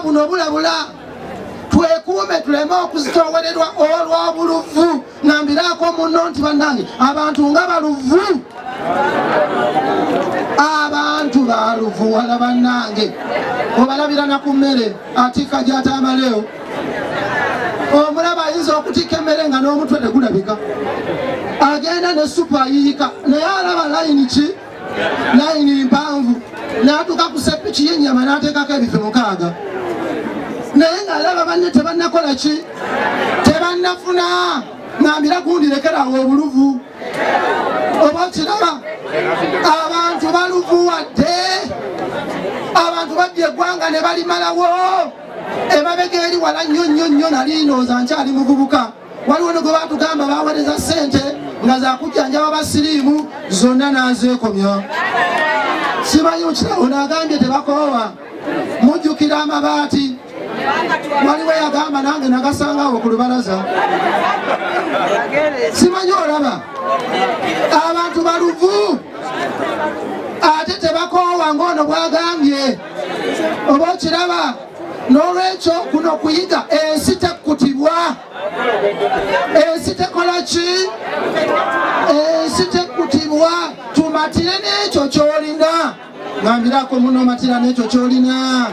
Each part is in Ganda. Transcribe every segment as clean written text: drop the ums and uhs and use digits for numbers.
Buno bulabula twekuume tuleme okuzitoowererwa olw'obuluvu. Ngambiraako munno nti bannange abantu nga baluvu, abantu baluvuwala bannange, obalabira na ku mmere atikka gy'ataamalewo. Omulaba ayinza okutikka emmere nga n'omutwe tegulabika, agenda ne supu ayiyika, naye alaba layini ki, layini mpanvu, n'atuuka ku seppiki y'ennyama n'ateekako ebifi 6, naye ng'alaba banne tebannakola ki, tebannafuna. Ngambira gundi lekerawo obuluvu, oba okiraba abantu baluvuwadde, abantu babbye eggwanga ne balimalawo. Emabega eri wala nnyo nnyo nnyo, nali ndowooza nkyali muvubuka, waliwo ne gwe batugamba baweereza ssente nga zakujjanjaba basiriimu, zonna n'azeekomya. Simanyi mukiraba, ono agambye tebakoowa. Mujjukira amabaati, waliwo yagamba nange nagasangawo ku lubalaza. Simanyi olaba abantu baluvu ate tebakoowa ng'ono bw'agambye, oba okiraba. N'olwekyo kuno kuyiga, ensi tekkutibwa, ensi tekola ki, ensi tekkutibwa. Tumatire n'ekyo ky'olina. Ngambirako muno, matira n'ekyo ky'olina.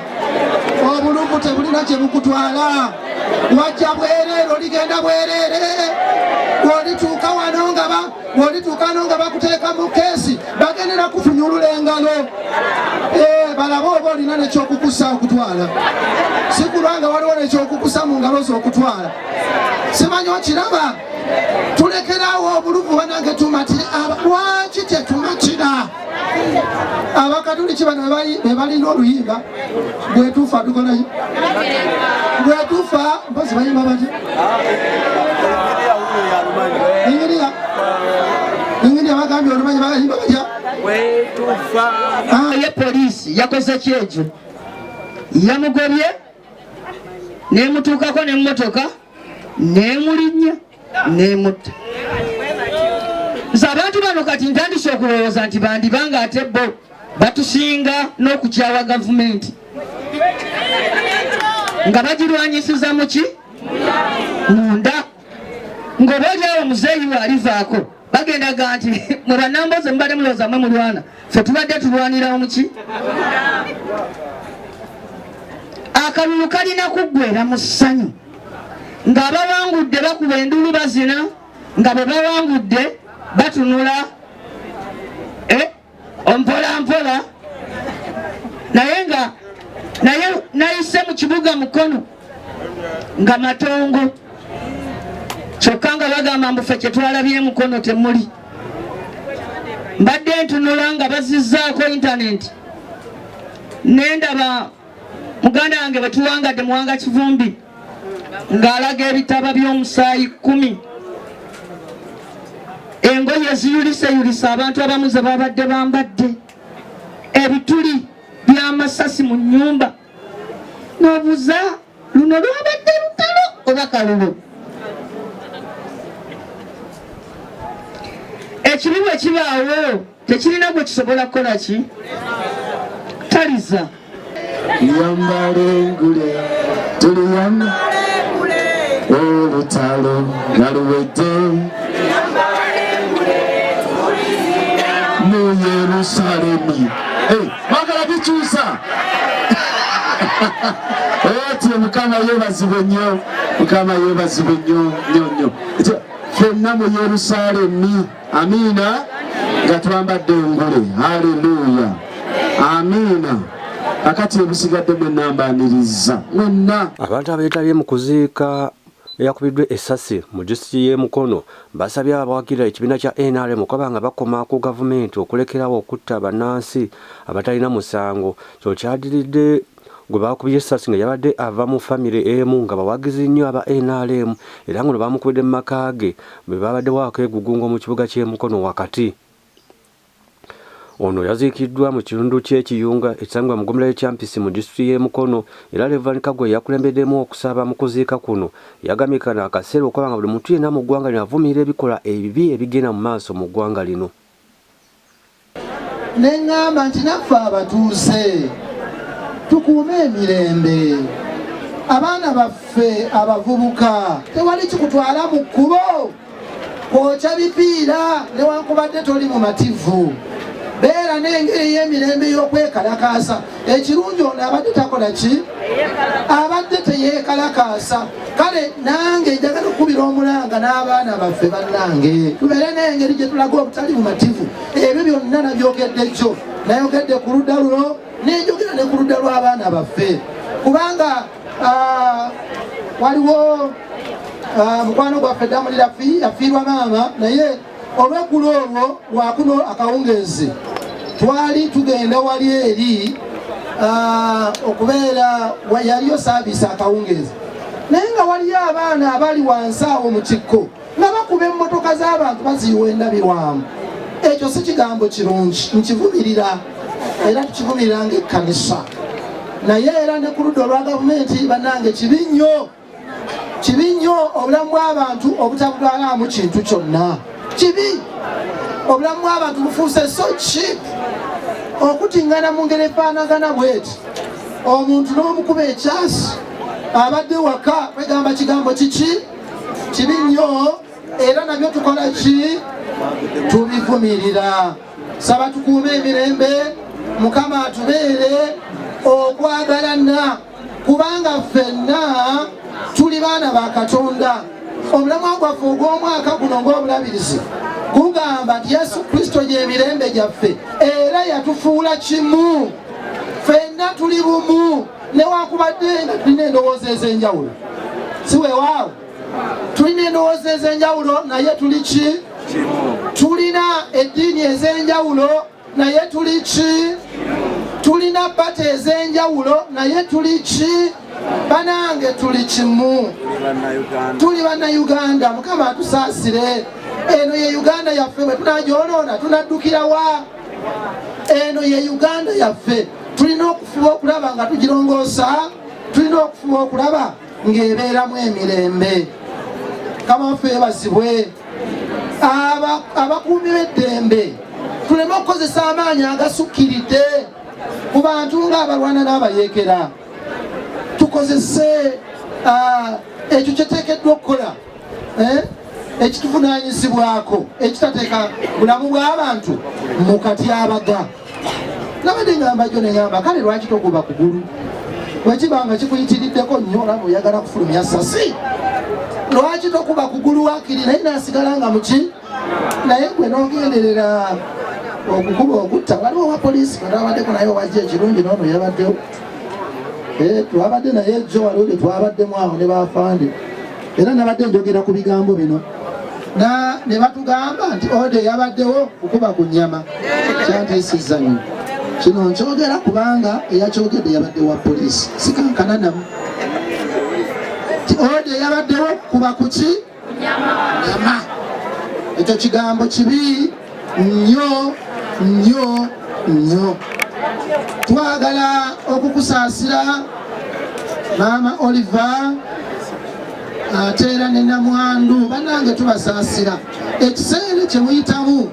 Obuluvu tebulina kye bukutwala, wajja bwereere oligenda bwereere. Bw'olituuka wano nga bw'olituuka wano nga bakuteeka mu keesi, bagendera kufunyulula engalo, balabe oba olina nekyokukusa okutwala. Si kulwa nga waliwo nekyokukusa mu ngalo z'okutwala. Simanyi okiraba. Tulekerawo obuluvu banange, tumatire. Lwaki tetumatira? Abakatuliki bano be balina oluyimba bwetufa tukolayo bwetufa, mpozi bayimba batya? Ingiriya, ingiriya bagambye olumanyi, bayimba batya? Ye poliisi yakoze kyekyo, yamugobye nemutuukako n'emmotoka nemulinnya nemutta. Nze abantu bano kati ntandise okulowooza nti bandibanga ate bo batusinga n'okukyawa gavumenti nga bagirwanyisiza muki munda, ng'oba oliawo muzeeyi we alivaako bagendaga nti mwe bannamboze mubadde mulowooza mwe mulwana, ffe tubadde tulwanira muki. Akalulu kalina kuggwera mu ssanyu, ng'abawangudde bakuba enduulu bazina, nga bwe bawangudde batunula mpola mpola. Naye nga naye nayise mu kibuga Mukono nga matongo, kyokka nga bagamba mbu ffe kyetwalabye Mukono temuli. Mbadde ntunula nga bazizzaako intaneti, nendaba muganda wange bwe tuwangadde Muwanga Kivumbi ng'alaga ebitaba by'omusaayi 10, engoye ziyuliseyulisa abantu abamu ze babadde bambadde, ebituli by'amasasi mu nnyumba, n'obuuza luno lwabadde lutalo oba kalulu? Ekibi bwe kibaawo tekirina gwe kisobola kukola ki taliza. Yambala engule, tuliyamba olutalo nga luwedde mu Yerusalemi. Mwagala bikyusa otyo. Mukama yeebazibwe nnyo, Mukama yeebazibwe nnyo nnyo nnyo. Ffenna mu Yerusalemi, amiina, nga twambadde engule. Haleluya, amiina. Akati ebisigadde mwenna mbaniriza mwenna. Abantu abeetabye mu kuziika eyakubiddwa essasi mu disitulikiti y'e Mukono basabye abawagira ekibiina kya NRM okuba nga bakoma ku gavumenti okulekerawo okutta bannansi abatalina musango. Kino kyadiridde gwe baakubye essasi nga yabadde ava mu famire emu nga bawagizi nnyo aba NRM, era nga ono baamukubidde mu maka ge bwe baabaddewo akeegugungo mu kibuga ky'e Mukono wakati. Ono yaziikiddwa mu kitundu ky'e Kiyunga ekisangibwa mu ggombolola y'e Kyampisi mu disitulikiti y'e Mukono, era Rev. Kagwe yakulembeddemu okusaba mu kuziika kuno. Yagambye kano akaseera okuba nga buli muntu yenna mu ggwanga lino avumirira ebikolwa ebibi ebigenda mu maaso mu ggwanga lino. Ne ŋŋamba nti naffe abatuuze tukuume emirembe. Abaana baffe abavubuka, tewali kikutwala mu kkubo kwokya bipiira newankubadde toli mumativu. Beera n'engeri y'emirembe y'okwekalakaasa. Ekirungi ono abadde takola ki? Abadde teyeekalakaasa. Kale nange njagala okukubira omulanga n'abaana baffe, bannange, tubeere n'engeri gye tulaga obutali bumativu. Ebyo byonna nabyogedde jjo, nayogedde ku ludda luno, nenjogera ne ku ludda lw'abaana baffe, kubanga waliwo mukwano gwaffe Damulira yafiirwa maama, naye olweggulo olwo lwakuno akawungeezi twali tugenda wali eri okubeera yaliyo saaviisi akawungeezi, naye nga waliyo abaana abali wansi awo mu kikko nga bakuba emmotoka z'abantu baziyiwa endabirwamu. Ekyo si kigambo kirungi, nkivumirira era tukivumirira ng'ekkanisa. Naye era ne ku ludda olwa gavumenti, bannange, kibi nnyo, kibi nnyo obulamu bw'abantu obutabutwalamu kintu kyonna. Kibi, obulamu bw'abantu bufuuse so cheap, okutingana mu ngeri efaanagana bweti, omuntu n'omukuba ekyasi abadde waka, kwegamba kigambo kiki kibi nnyo. Era nabyo tukola ki? Tubivumirira. Saba tukuume emirembe, Mukama atubeere okwagalana, kubanga ffenna tuli baana ba Katonda. Omulamwa gwaffe ogw'omwaka guno ng'obulabirizi gugamba nti Yesu Kristo gy'emirembe gyaffe, era yatufuula kimu. Ffenna tuli bumu newankubadde nga tulina endowooza ez'enjawulo. Si weewaawo tulina endowooza ez'enjawulo, naye tuli ki? Tulina eddiini ez'enjawulo, naye tuli ki? Tulina party ez'enjawulo, naye tuli ki? Banange, tuli kimu, tuli Bannayuganda. Mukama atusaasire. Eno ye Uganda yaffe, bwe tunagyonoona tunaddukirawa? Eno ye Uganda yaffe, tulina okufuba okulaba nga tugirongoosa, tulina okufuba okulaba ng'ebeeramu emirembe. Kama waffe yebazibwe. Abakuumi b'eddembe, tuleme okukozesa amaanyi agasukkiridde ku bantu ng'abalwana n'abayeekera. Tukozese ekyo kyeteekeddwa okukola, ekituvunaanyizibwako, ekitateeka bulamu bw'abantu mu katyabaga. Nabadde ngamba jjo, neŋamba, kale lwaki tokuba kugulu bwekiba nga kikuyitiriddeko nnyo, olaba oyagala kufulumya sasi, lwaki tokuba kugulu wakiri, naye nasigala nga muki? Naye gwe nogenderera okukuba okutta. Waliwo owa poliisi gwe twabaddeko naye owajja, ekirungi noono yabaddewo. Twabadde naye jjo, waliwo bye twabaddemu awo ne bafande, era nabadde njogera ku bigambo bino ne batugamba nti order yabaddewo kukuba ku nnyama. Kyantiisizza nnyo. Kino nkyogera kubanga eyakyogedde yabadde wa poliisi, sikankana namu ti order yabaddewo kuba kuki? Nyama. Ekyo kigambo kibi nnyo nnyo nnyo. Twagala okukusaasira, Maama Oliver, ate era ne namwandu. Bannange, tubasaasira. Ekiseera kye muyitamu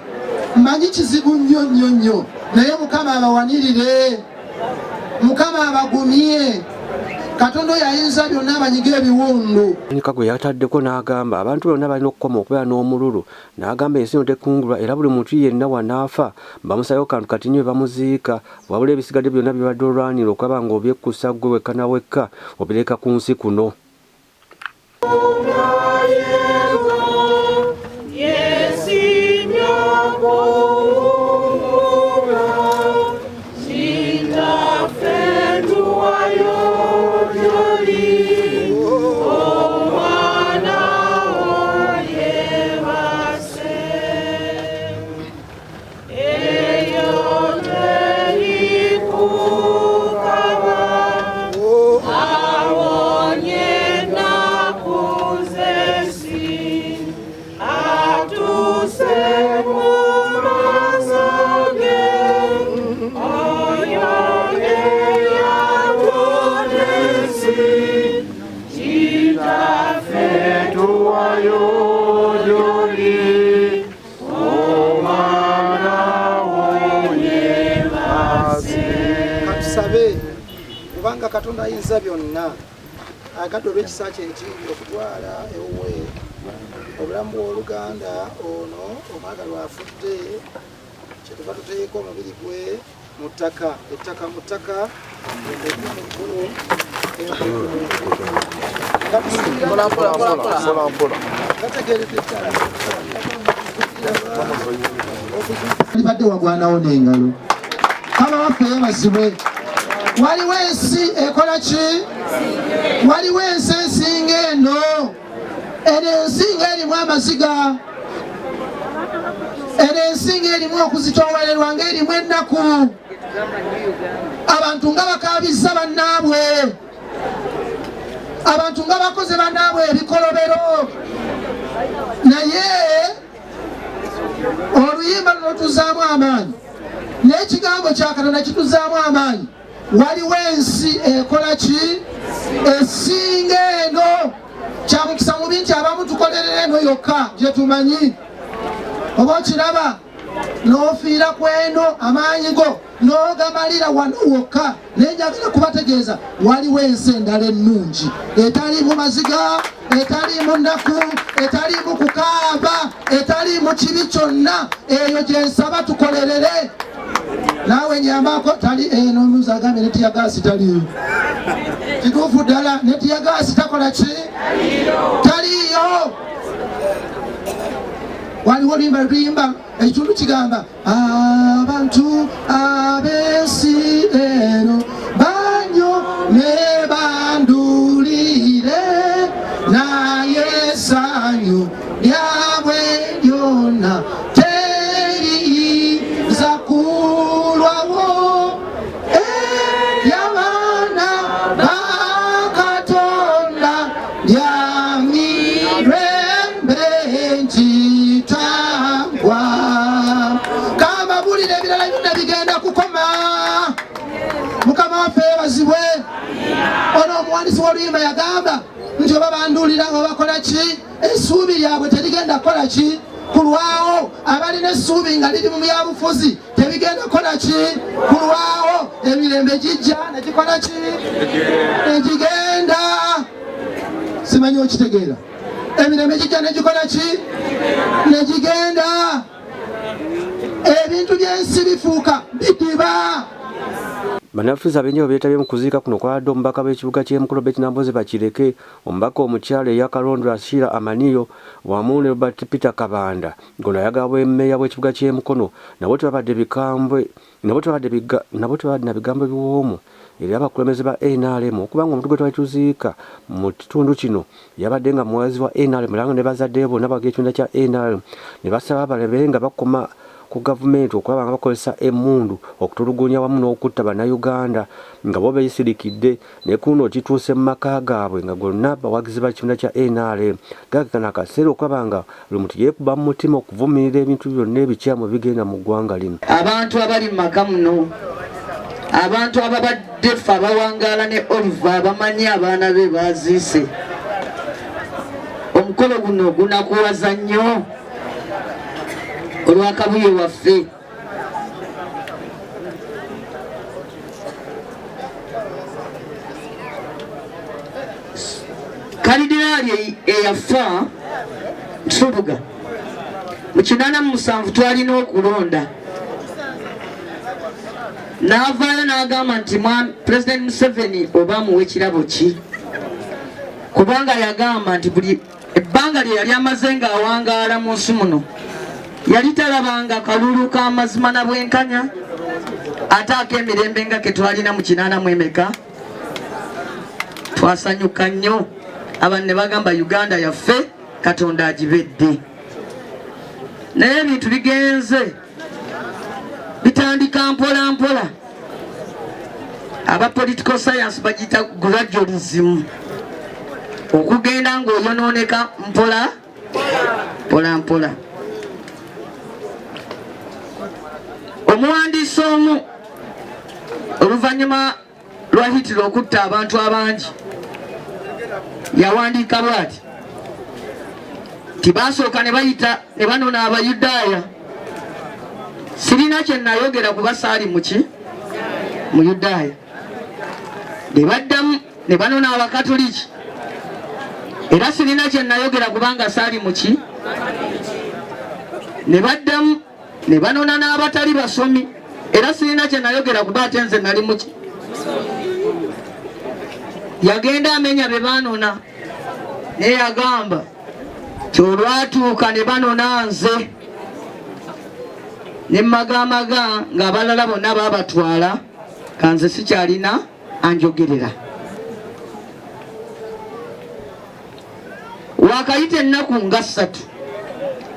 mmanyi kizibu nnyo nnyo nnyo, naye Mukama abawanirire, Mukama abagumye, Katonda oyo ayinza byonna abanyiga ebiwundu. Kagwe yataddeko n'agamba abantu bonna balina okukoma okubeera n'omululu, n'agamba ensi eno tekungulwa, era buli muntu yenna wanaafa bamusayo kantu kati nnyo bamuziika, wabula ebisigadde byonna byebadde olwanira okulaba ng'obyekkusa ggwe wekka na wekka obireka ku nsi kuno. Katusabe, kubanga Katonda ayinza byonna. Agadde olw'ekisa kye ekingi okutwala ewuwe obulamu bw'oluganda ono omwagalwa afudde, kyetuva tuteeka omubiri gwe mu ttaka, ettaka mu ttaka, mu ggulu. Libadde wagwanawo n'engalo. Kama waffe yebazibwe. Waliwo ensi ekola ki? Waliwo ensi esinga eno. Eno ensi ng'erimu amaziga, eno ensi ng'erimu okuzitoowererwa, ng'erimu ennaku, abantu nga bakaabizza bannaabwe, abantu nga bakoze bannaabwe ebikolobero. Naye oluyimba luno lutuzaamu amaanyi, n'ekigambo kya Katonda kituzaamu amaanyi. Waliwo ensi ekola ki esinga eno. Kya mukisa mubi nti abamu tukolerera eno yokka gye tumanyi. Oba okiraba n'ofiira ku eno, amaanyi go n'ogamalira wano wokka. Naye njagala kubategeeza waliwo ensi endala ennungi etaliimu maziga, etaliimu nnaku, etaliimu kukaaba, etaliimu kibi kyonna. Eyo gye nsaba tukolerere. Naawe nyambako tali eno omuzi agambye ne tiyagaasi taliiyo. Kituufu ddala ne tiyagaasi takola ki? Taliiyo. Waliwo oluyimba lutuyimba, ekitundu kigamba abantu ab'ensi eno banyo ne bandulire, naye essanyu lyabwe lyonna teriyinza kulwawo. Ery'abaana ba Katonda lya mirembe nkitangwa. Kambabulire ebirala byonna bigenda kukoma. Mukama waffe yeebazibwe. Ono omuwandiisi w'oluyimba yagamba nti oba banduulira oba bakola ki, essuubi lyabwe terigenda kukola ki kulwawo. Abalina essuubi nga liri mu byabufuzi tebigenda kukola ki kulwawo. Emirembe gijja negikola ki negigenda. Simanyi okitegeera. Emirembe gijja negikola ki negigenda. Ebintu by'ensi bifuuka bidiba. Bannabyabufuzi ab'enjawulo beetabye mu kuziika kuno kwabadde omubaka w'ekibuga ky'e Mukono Betty Nambooze Bakireke, omubaka omukyala eya Kalondwa Sheila Amaniyo wamu ne Robert Peter Kabanda ng'ono ayagala bwe mmeeya w'ekibuga ky'e Mukono. Nabo tebabadde bikambwe nabo tebabadde biga nabo tebabadde na bigambo biwoomu eri abakulembeze ba NRM okuba nga omuntu gwe twali tuziika mu kitundu kino yabadde nga muwagizi wa NRM era nga ne bazadde be bonna bawagira ekibiina kya NRM ne basaba balabe nga bakoma ku gavumenti okulaba nga bakozesa emmundu okutulugunya wamu n'okutta Bannayuganda nga bo beesirikidde. Ne kuno kituuse mu maka gaabwe nga gonna bawagizi ba kibiina kya NRM. Gaakano akaseera okulaba nga buli muntu yeekuba mu mutima okuvumirira ebintu byonna ebikyamu ebigenda mu ggwanga lino. Abantu abali mu maka muno, abantu ababadde ffe abawangaala ne Oliver abamanyi abaana be baziise, omukolo guno gunakuwaza nnyo olw'akabuye waffe. Kalidinaali eyafa Nsubuga mu 87 twalina okulonda, n'avaayo n'agamba nti Pulezidenti Museveni oba amuwa ekirabo ki, kubanga yagamba nti buli ebbanga lye yali amaze ng'awangaala mu nsi muno yali talabanga kalulu k'amazima na bwenkanya ate ak'emirembe nga ke twalina mu 84. Twasanyuka nnyo, abantu ne bagamba Uganda yaffe Katonda agibedde. Naye ebintu bigenze bitandika mpola mpola. Aba political science bagiyita gradualism, okugenda ng'oyonooneka mpola mpola mpola. Omuwandiisi omu oluvannyuma lwa Hitler okutta abantu abangi yawandiika bw'ati nti baasooka ne bayita ne banona Abayudaaya. Sirina kye nayogera kuba saali muki Muyudaaya. Ne baddamu ne banona Abakatoliki. Era sirina kye nayogera kubanga saali muki. Ne baddamu ne banona n'abatali basomi, era sirina kye nayogera kuba ate nze nali muki. Yagenda amenya be banona, naye yagamba ti olwatuuka ne banona nze ne mmagamaga ng'abalala bonna babatwala, kanze sikyalina anjogerera. Wakayita ennaku nga ssatu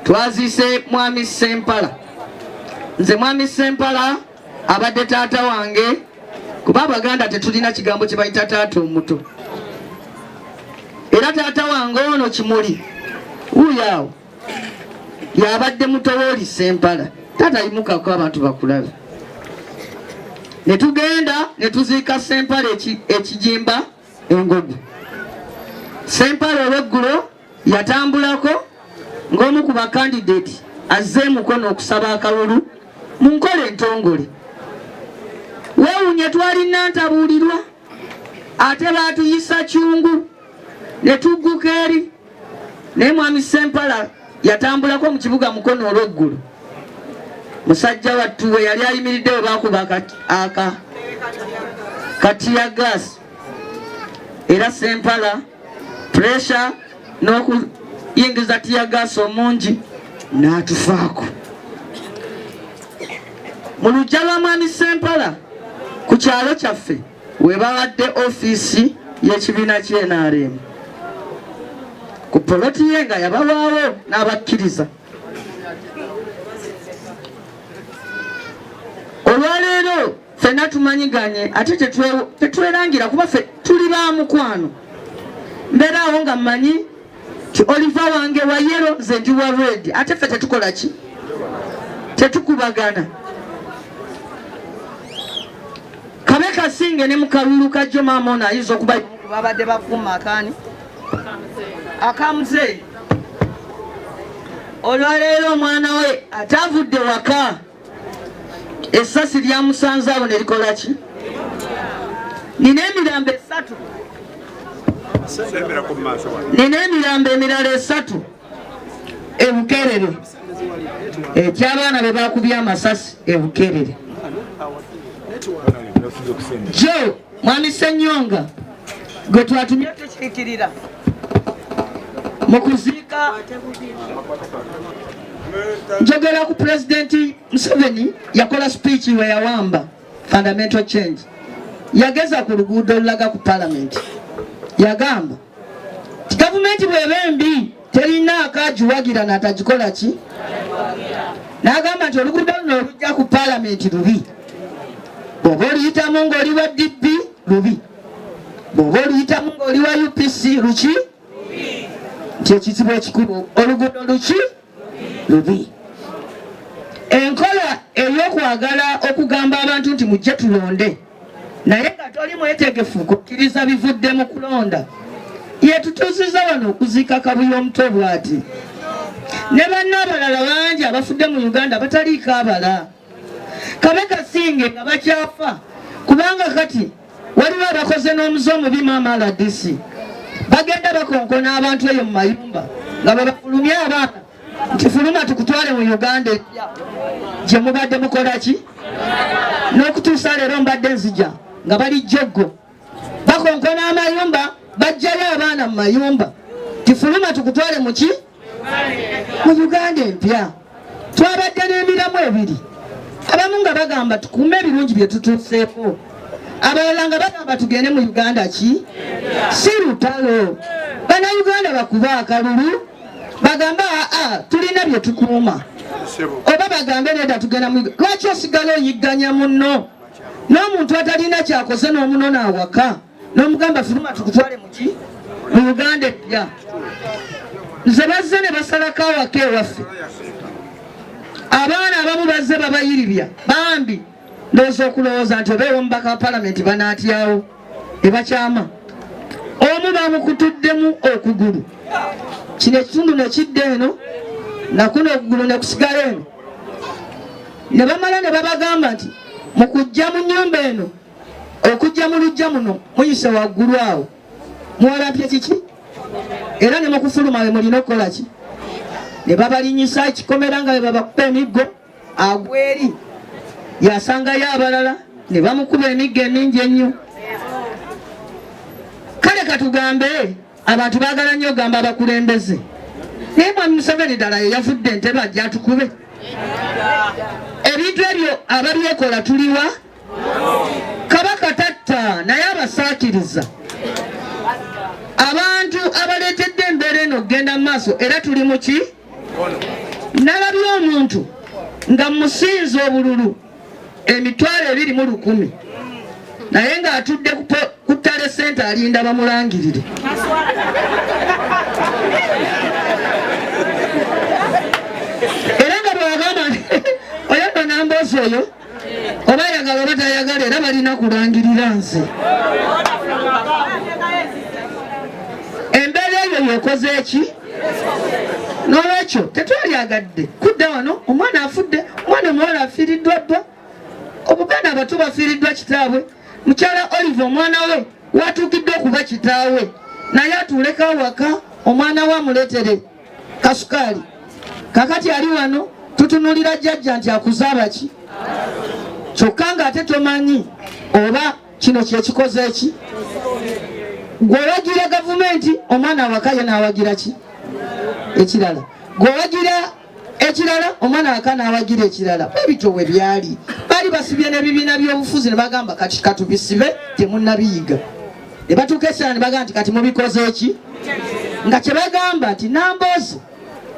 twaziise Mwami Ssempala. Nze Mwami Ssempala abadde taata wange, kuba Abaganda tetulina kigambo kye bayita taata omuto. Era taata wange ono Kimuli wuuyo awo yabadde muto w'oli Ssempala. Taata yimukako abantu bakulabe. Ne tugenda ne tuziika Ssempala ekijimba engogo. Ssempala olweggulo yatambulako ng'omu ku bakandideti azze e Mukono okusaba akalulu mu nkola entongole. Weewuunye twali Nantabuulirwa ate baatuyisa Kyungu ne tugguka eri. Naye Mwami Ssempala yatambulako mu kibuga Mukono olweggulo. Musajja wattu we yali ayimiridde we baakuba aka katiya gaasi, era Ssempala pressure n'okuyingiza tiya gaasi omungi n'atufaako. Mu luggya lwa Mwami Ssempala ku kyalo kyaffe we bawadde ofiisi y'ekibiina ky'NRM ku poloti ye nga yabawaawo n'abakkiriza. Olwaleero ffenna tumanyiganye ate tetwerangira kuba ffe tuli ba mukwano. Mbeera awo nga mmanyi nti Oliver wange wa yellow, nze ndi wa red, ate ffe tetukola ki, tetukubagana. Kabe kasinge ne mu kalulu kajjo maama ono ayinza okuba babadde bakuuma akaani akamuzeeyi. Olwaleero omwana we atavudde waka, essasi lyamusanze awo ne likola ki? Nina emirambo esatu, nina emirambo emirala esatu e Bukerere, eky'abaana be bakubye amasasi e Bukerere. Jo Mwami Ssenyonga gwe twatumye tukiikirira mu kuziika, njogera ku Pulezidenti Museveni yakola speech we yawamba fundamental change, yageza ku luguudo olulaga ku palamenti, yagamba nti gavumenti bw'eba embi terina akagiwagira n'atagikola ki, n'agamba nti oluguudo luno olujja ku palamenti lubi, bw'oba oluyitamu ng'oli wa DP lubi, bw'oba oluyitamu ng'oli wa UPC luki, nti ekizibu ekikulu oluguudo luki lubi. Enkola ey'okwagala okugamba abantu nti mujje tulonde naye nga toli mwetegefu kukkiriza bivudde mu kulonda yetutuusiza wano okuziika Kabuye omuto bw'ati ne banne abalala bangi abafudde mu Uganda bataliiko abala. Kabe kasinge nga bakyafa, kubanga kati waliwo abakoze n'omuze omubi maama RDC bagenda bakonkona abantu eyo mu mayumba nga bwe bafulumya abaana nti fuluma tukutwale mu Uganda empya gye mubadde mukola ki. N'okutuusa leero mbadde nzija nga bali jjoggo bakonkona amayumba, bajjayo abaana mu mayumba tifuluma tukutwale muki mu Uganda empya. Twabadde n'emiramu ebiri, abamu nga bagamba tukuume ebirungi bye tutuuseeko, abalala nga bagamba tugende mu Uganda ki, si lutalo. Bannayuganda bakube akalulu bagambe aa tulina bye tukuuma, oba bagambe nedda tugenda mu. Lwaki osigala oyigganya munno n'omuntu atalina kyakoze n'omunona awaka n'omugamba fuluma tukutwale muki mu Uganda empya? Nze bazze ne basalako awaka ewaffe, abaana abamu bazze babayiribya bambi, ndowooza okulowooza nti oba ew'omubaka wa palamenti banaatyawo ne bakyama. Omu bamukutuddemu okugulu, kino ekitundu ne kidda eno nakuno okugulu ne kusigala eno, ne bamala ne babagamba nti mu kujja mu nnyumba eno, okujja mu luggya muno muyise waggulu awo muwalampye kiki. Era ne mukufuluma we mulina okukola ki? Ne babalinyisa ekikomera nga bwe babakuba emiggo, agwa eri yasangayo abalala ne bamukuba emiggo emingi ennyo. Kale katugambe abantu baagala nnyo ogamba abakulembeze, naye Mwami Museveni ddala ye yavudde entebe ajja atukube. Ebintu ebyo ababyekola tuliwa? Kabaka tatta naye abasaakiriza. Abantu abaleetedde embeera eno okugenda mu maaso era tuli mu ki? Nalabye omuntu nga musinza obululu 2,001 naye ng'atudde ku ttale sente alinda bamulangirire. Era nga bw'agamba oyo nno Namboozi oyo oba ayagala oba tayagala era balina kulangirira nze. Embeera eyo yekoze eki? N'olwekyo tetwalyagadde kudda wano, omwana afudde, omwana omuwala afiiriddwa bba, obubaana abato bafiiriddwa kitaabwe, mukyala Olive omwana we watuukiddwa okuba kitaawe naye atuuleko awaka omwana we amuleetere kasukaali. Kakati ali wano tutunulira jjajja nti akuze abaki, kyokka ng'ate tomanyi oba kino kyekikoze eki. Gwe wagira gavumenti, omwana awaka ye n'awagira ki ekirala, gwe wagira ekirala, omwana awaka n'awagira ekirala. Ebityo bwe byali, baali basibye n'ebibiina by'obufuzi ne bagamba kati katubisibe temunnabiyiga. Ne batuuka ekiseera ne bagamba nti kati mubikoze eki, nga kye bagamba nti Namboozi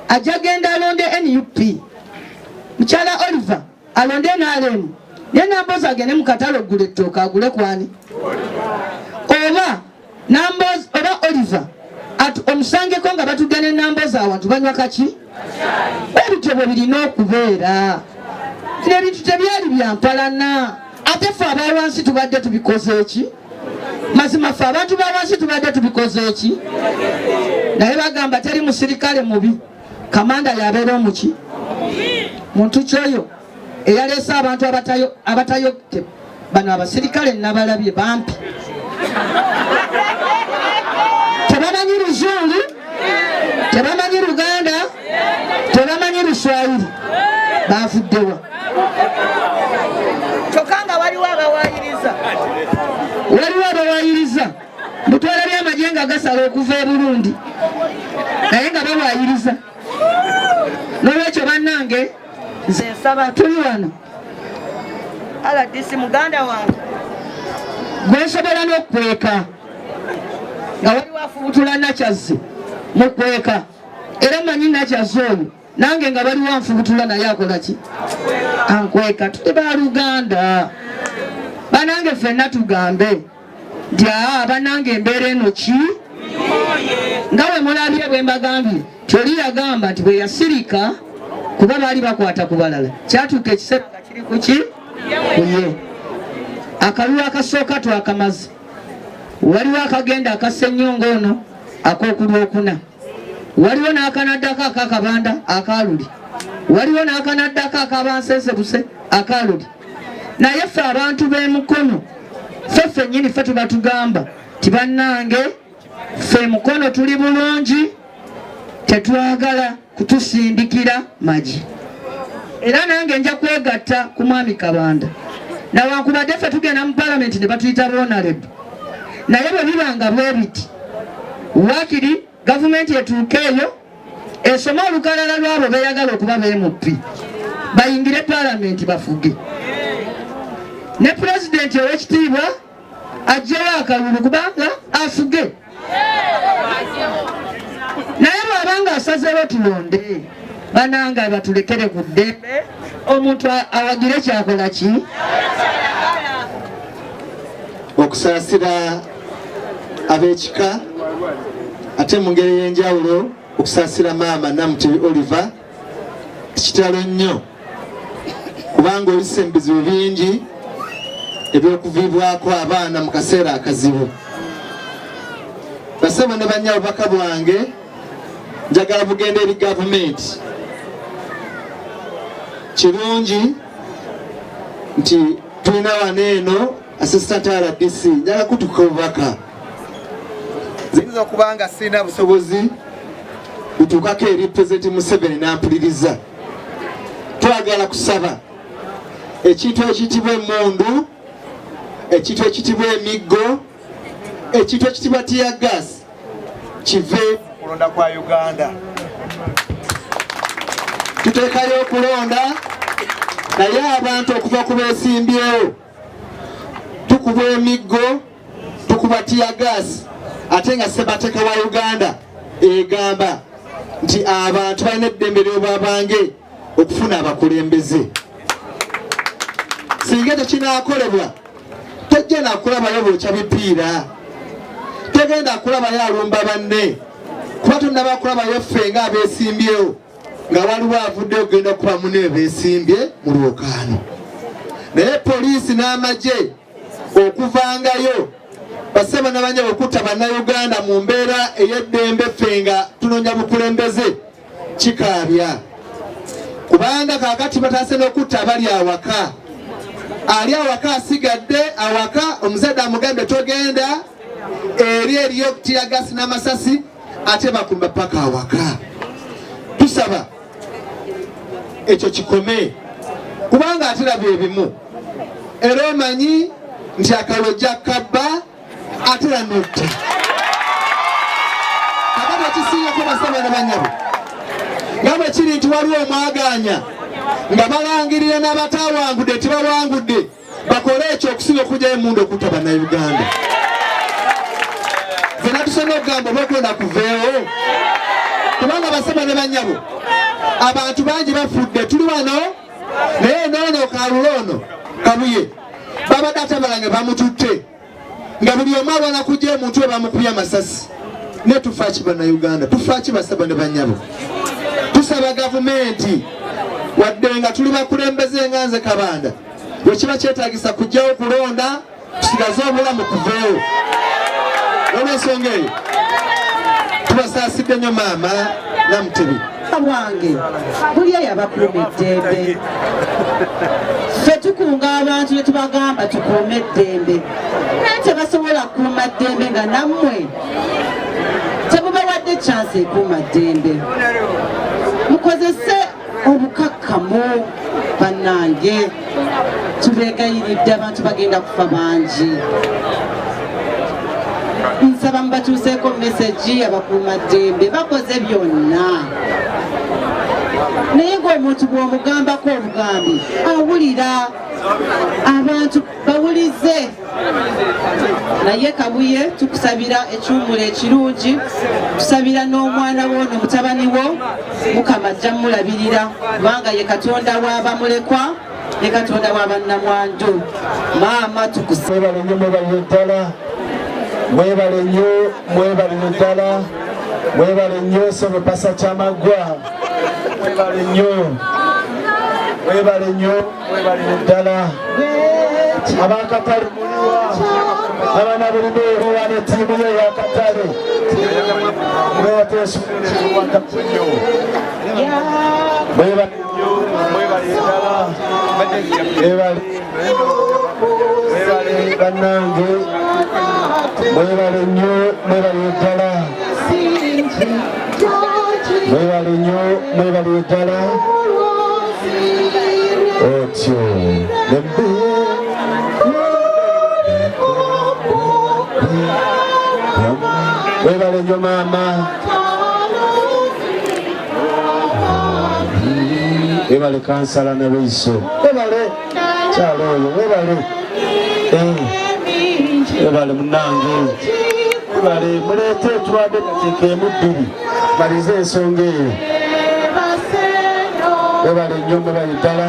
ajja genda alonde NUP, mukyala Oliver alonde NRM, naye Namboozi agende mu katale okugula ettooke agule kwani, oba Namboozi oba Oliver omusangeko nga batudde ne Namboozi awantu banywa kaki. Ebityo bwe birina okubeera. Bino ebintu tebyali bya mpalana, ate ffe aba wansi tubadde tubikoze eki? Mazima ffe abantu ba wansi tubadde tubikoze eki? Naye bagamba teri musirikale mubi, kamanda yabeera omuki muntu kyoyo eyaleese abantu abatayo bano abasirikale nabalabye bampi tebamanyi luzungu, tebamanyi Luganda, tebamanyi Luswayiri, bavuddewa? Kyokka nga waliwo abawayiriza, waliwo abawayiriza mutwalabye amagye nga gasala okuva e Burundi naye nga bawayiriza. N'olwekyo bannange nze nsaba tuli wano RDC muganda wange gwe nsobola n'okukweka nga waliwo afubutula Nakyazze mukweka, era manyi Nakyazze oyo nange nga waliwo anfubutula naye akola ki? Ankweka. Tuli baluganda banange, ffenna tugambe nti aa banange embeera eno ki nga bwe mulabye bwe mbagambye nti oli yagamba nti bwe yasirika kuba baali bakwata ku balala, kyatuuka ekiseera nga kiri ku ki kuye. Akalulu akasooka twakamaze, waliwo akagenda akasennyonga ono ak'okulwokuna, waliwo n'akanaddako akakabanda akaluli, waliwo n'akanaddako akabansensebuse akaluli. Naye ffe abantu b'e Mukono ffe ffennyini ffe tuba tugamba ti bannange ffe Mukono tuli bulungi, tetwagala kutusindikira magi. Era nange nja kwegatta ku mwami Kabanda, nawankubadde ffe tugenda mu palamenti ne batuyita honorable, naye bwe biba nga bwe biti waakiri gavumenti etuuke eyo esome olukalala lwabo beeyagala okuba beemuppi bayingire palamenti bafuge, ne pulezidenti ow'ekitiibwa ajjewo akalulu kubanga afuge. Naye bw'abanga asazeewo tulonde, bananga batulekere ku ddembe omuntu awagire kyakola ki. Okusaasira ab'ekika, ate mu ngeri ey'enjawulo okusaasira maama Namutebi Oliver, kitalo nnyo kubanga oyise mu bizibu bingi ebyokuviibwako abaana mu kaseera akazibu. Basebo ne bannya, obubaka bwange njagala bugenda eri gavumenti. Kirungi nti tulina wano eno assistant RDC, njagala kutuka obubaka. Nyinza okuba nga sirina busobozi butuukako eri Pulezidenti Museveni n'ampuliriza. Twagala kusaba ekintu ekiyitibwa emmundu, ekintu ekiyitibwa emiggo, ekintu ekiyitibwa tear gas kive kulonda kwa Uganda. Tuteekayo okulonda naye abantu okuva ku beesimbyewo tukuba emiggo, tukuba tear gas, ate nga ssemateeka wa Uganda egamba nti abantu balina eddembe ly'obwabange okufuna abakulembeze. Singa ekyo kinaakolebwa, tojja nakulabayo bwokya bipiira, togenda kulabayo alumba banne, kuba tonnaba kulabayo ffe nga abeesimbyewo nga waliwo avudde okugenda okuba munne beesimbye mu lwokaano. Naye poliisi n'amagye okuvangayo basaba n'abanya okutta bannayuganda mu mbeera ey'eddembe, ffe nga tunoonya bukulembeze, kikaabya, kubanga kaakati batandise n'okutta abali awaka. Ali awaka asigadde awaka, omuzadde amugambye togenda eri, eriyo tear gas n'amasasi, ate bakumba paka awaka. Tusaba ekyo kikome, kubanga ate laba ebimu era omanyi nti akalojja kabba ate era notta. Kakati ekisingako, basaba ne banyabo, nga bwe kiri nti waliwo omwaganya nga balangirira n'abatawangudde tibawangudde, bakole ekyo okusinga okugyayo emundu okutta bannayuganda. Fena tusoma okugamba oba okulonda kuveewo, kubanga basaba ne banyabo, abantu bangi bafudde. Tuli wano naye noono kalula ono Kabuye babadde atabala bamututte nga buli omu alwana kujja omuntu we bamukubye amasasi. Ne tufaaki bannayuganda? Tufaaki, basaba ne banyabo? Tusaba gavumenti, wadde nga tuli bakulembeze nga nze Kabanda, bwe kiba kyetagisa kujjawo kulonda tusigaze obulamu, kuveewo. Olw'ensonga eyo tubasaasidde nnyo maama Namutebi. Bwange buli eyo abakuuma eddembe, ffe tukunga abantu ne tubagamba tukuume eddembe, naye tebasobola kukuuma ddembe nga nammwe temubawadde chance ekuuma ddembe. Mukozese obukakkamu bannange, tubeegayiridde, abantu bagenda kufa bangi. Nsaba mubatuuseeko message. Abakuumaddembe bakoze byonna, naye ng'omuntu bw'omugambako obugambi awulira. Abantu bawulize. Naye Kabuye, tukusabira ekiwummulo ekirungi, tusabira n'omwana wo nomutabani wo, Mukama ajja mulabirira, kubanga ye Katonda w'abamulekwa ne Katonda w'abannamwandu. Maama, tukusa Mwebale nnyo, mwebalire ddala, mwebale nnyo, mwebalire ddala, mwebale nnyo. Sebo Pasa Kyamaggwa, mwebale nnyo, mwebale nnyo, mwebalire ddala. Abakatale muliwa? Abaana bulina eriwa ne ttiimu ye eyakatale? Mwebateesuwakannyo, mwebale nnyo, mwebalire ddala, mwebale, mwebale bannange, mwebale nnyo, mwebalire ddala, mwebale nnyo, mwebalire ddala. Otyo nembe. Webale nnyo maama, webale kansala Nalweyiso, webale kyalo oyo, webale. Webale munange, webale. Muleete tuwadde dakiika emu bbiri malize ensonga eyo. Webale nnyo, mwebale ddala.